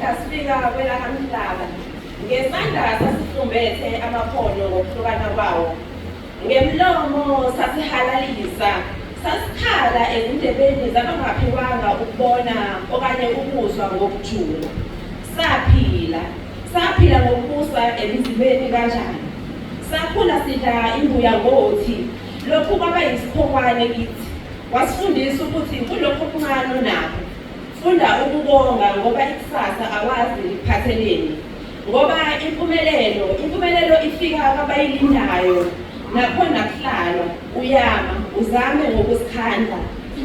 Mhla sifika kwelakaMhlaba, ngesandla sasifumbethe amakhono ngokuhlukana kwawo. Ngemlomo sasihalalisa, sasikhala ezindebeni zabangaphiwanga ukubona okanye ukuzwa ngokujula. Saphila, saphila ngokubusa emzimbeni kanjani? Sakhula sidla imbuya ngothi, lokhu kwaba yisikhokwane kithi. Wasifundisa ukuthi kulokhu okuncane onakho, funda ukubonga ngoba ikusasa awazi likuphatheleni. Ngoba impumelelo, impumelelo ifika kwabayilindayo, nakhona kuhlalwa, uyama, uzame ngokuzikhandla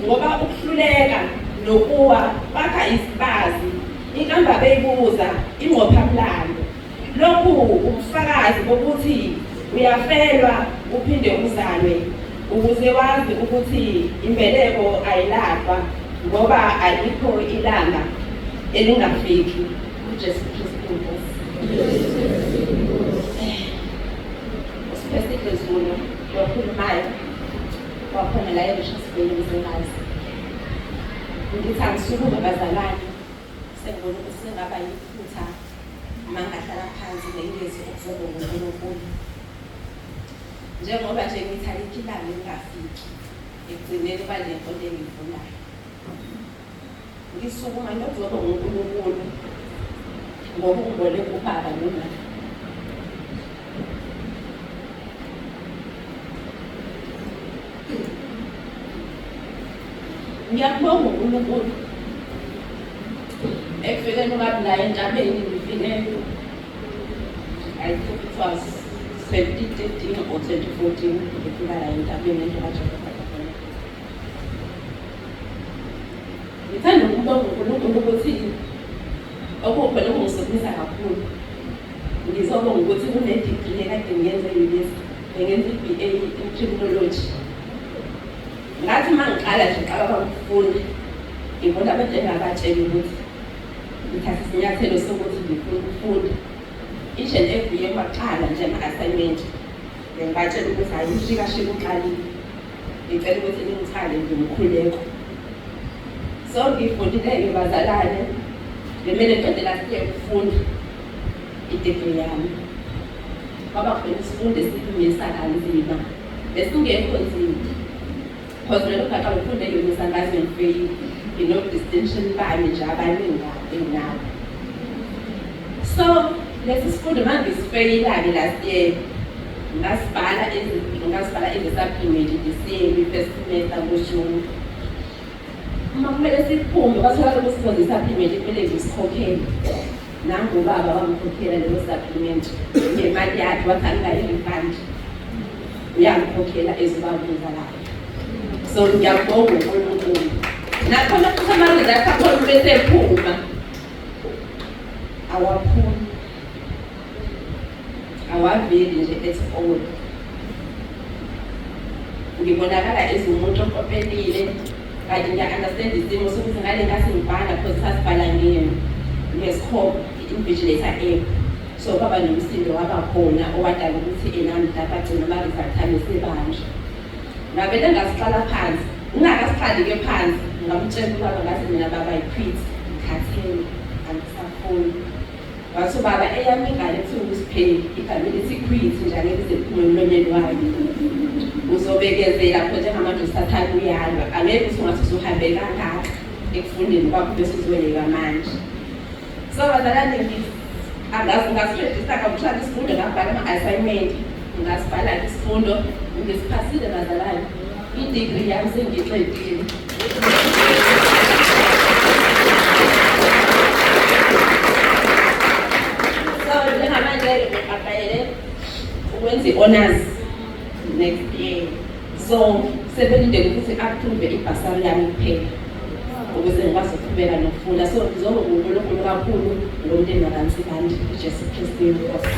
ngoba ukuhluleka nokuwa kwakha izibazi, inkamba beyibuza, ingqophamlando. Lokhu ubufakazi bokuthi uyafelwa uphinde uzalwe ukuze wazi ukuthi imbeleko ayilahlwa ngoba alikho ilanga elingafiki. UJesu Kristu iNkosi. Usiphesihle Zulu wakhulumayo wakhona la eRichards Bay eMzingazi. Ngithi angisukume bazalwane sengibona ukuthi sengaba yiphutha uma ngingahlala phansi ngengezi ukuzobonga uNkulunkulu. Njengoba nje ngithi alikho ilanga elingafiki ekugcineni kwale nto engiyifunayo. Ngisukuma ngiyokuzobonga uNkulunkulu ngoba ungibone ubaba nomama. Ngiyakubonga uNkulunkulu ekufikeni kwami la entabeni ngifike I think it was 2013 or 2014 ngifika la entabeni into kaJehova. Ngithanda ukubonga uNkulunkulu ukuthi okukhona okungisukumisa kakhulu. Ngizobonga ukuthi kune-degree ekade ngiyenze e-UNISA, bengenza i-BA in criminology. Ngathi uma ngiqala nje ngiqala kwakufunda, ngibona abantu engabatshela ukuthi ngithatha isinyathelo sokuthi ngifuna ukufunda. Each and every year kwaqala nje ama-assignment, bengibatshela ukuthi hhayi umshikashika uqalile. Ngicela ukuthi ningithande ngomkhuleko. So ngifundile-ke bazalwane, bemele ngiqede last year ukufunda i-degree yami. Kwaba khona isifundo esilungisa kanzima, besingekho nzima. Because mina lokhu ngaqala ukufunda e-UNISA ngaze ngifeyile, ngino-distinction bami nje abaningi kabi enginabo. So lesi sifundo uma ngisifeyila-ke last year, ngasibhala ngasibhala as a supplement this year kwi-first semester ngoJuni. Uma kumele siphume kwatholakala ukuthi sizoze i-supplement kumele ngisikhokhele. Nangu ubaba wangikhokhela leyo supplement ngemali yakhe wathi angingayi-refund. Uyangikhokhela as ubaba ongizalayo. So ngiyabonga uNkulunkulu. Nakhona futhi ama-results akhona bese ephuma. Awaphumi. Awaveli nje at all. Ngibonakala as umuntu okopelile kanti ngiya-understand isimo sokuthi ngale nkathi ngibhala because sasibhala ngesikhomba i-invigilator app. So kwaba nomsindo waba khona owadala ukuthi ena mhlawumbe agcine ama-result ami esebanjwa. Ngavele ngasiqala phansi. Ngingakasiqali-ke phansi ngamtshela ubaba ngathi mina baba I quit ngikhathele angisafuni. Wathi ubaba eyami ingane kuthiwa uSipheli igama elithi quit nje angeke ize liphume emlonyeni wayo. Uzobekezela pho njengamanje usathane uyalwa angeke uthi ungathi usuhambe kangaka ekufundeni kwakho bese uzoyeka manje. So bazalwane angazi ngasirejista kabuhlala isifundo ngabhala ama-assignment ngasibhala isifundo ngisiphasile bazalwane i-degree yami sengiyiqedile. So njengamanje-ke ngi-aplayele ukwenza i-honors next year. So sebelindele ukuthi approve ibhasari yami kuphela ukuze ngikwazi ukuqhubeka nokufunda. So ngizobonga uNkulunkulu kakhulu ngomndeni wakaNsibande, uJesu Kristu inkosi.